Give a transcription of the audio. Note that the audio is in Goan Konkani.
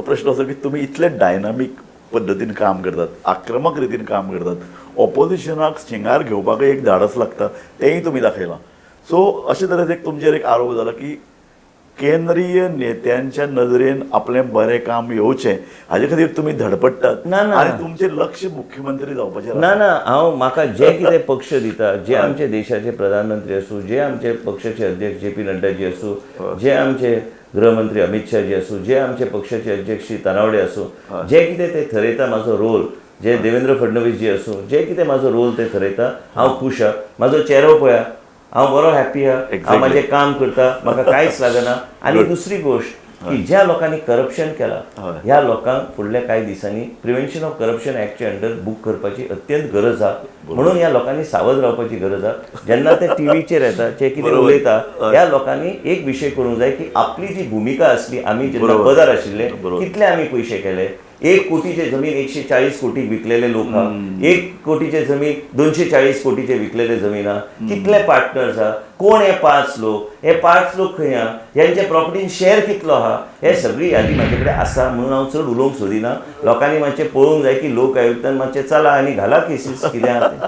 प्रश्न असो की तुमी इतले डायनामीक पद्दतीन काम करतात, आक्रमक रितीन काम करतात, ऑपोजिशनाक शिंगार घेवपाकय एक धाडस लागता, तेंय तुमी दाखयलां. सो अशे तरेन एक तुमचेर एक आरोप जाला की केंद्रीय नेत्यांच्या नदरेन आपलें बरें काम येवचें हाजे खातीर तुमी धडपडटात ना, ना. आनी तुमचें लक्ष मुख्यमंत्री जावपाचें ना ना, हांव म्हाका जे कितें पक्ष दिता, जे आमचे देशाचे प्रधानमंत्री आसूं, जे आमचे पक्षाचे अध्यक्ष जे पी नड्डाजी आसूं, जे आमचे गृहमंत्री अमित शाहजी आसूं, जे आमचे पक्षाचे अध्यक्ष श्री तानावडे आसूं, जे कितें ते थरयता म्हाजो रोल, जे देवेंद्र फडणवीस जी आसूं, जे कितें म्हाजो रोल ते थरयता, हांव खूश आहा. म्हाजो चेरो पळया, हांव बरो हॅप्पी आहा, हांव म्हाजें काम करता, म्हाका कांयच लागना. आनी दुसरी गोश्ट की ज्या लोकांनी करप्शन केला ह्या लोकांक फुडल्या कांय दिसांनी प्रिव्हेन्शन ऑफ करप्शन ऍक्टच्या अंडर बूक करपाची अत्यंत गरज आहा. म्हणून ह्या लोकांनी सावध रावपाची गरज आहा. जेन्ना ते टीव्हीचेर येता, जे कितें उलयता, ह्या लोकांनी एक विशय करूंक जाय की आपली जी भुमिका आसली, आमी जेन्ना पदार आशिल्ले कितले आमी पयशे केले. 1 कोटीचे जमीन 140 कोटीक विकलेले लोक आहा, 1 कोटीचे जमीन 240 कोटीचे विकलेले जमीन आहा. कितले पार्टनर्स आहा, कोण हे 5 लोक, हे 5 लोक खंय आहा, ह्यांच्या प्रॉपर्टीन शेअर कितलो आहा, हे सगळी यादी म्हाजे कडेन आसा. म्हणून हांव चड उलोवंक सोदिना. लोकांनी मातशें पळोवंक जाय की लोक आयुक्तान मातशें चला आनी घाला केसीस कितें आहा तें.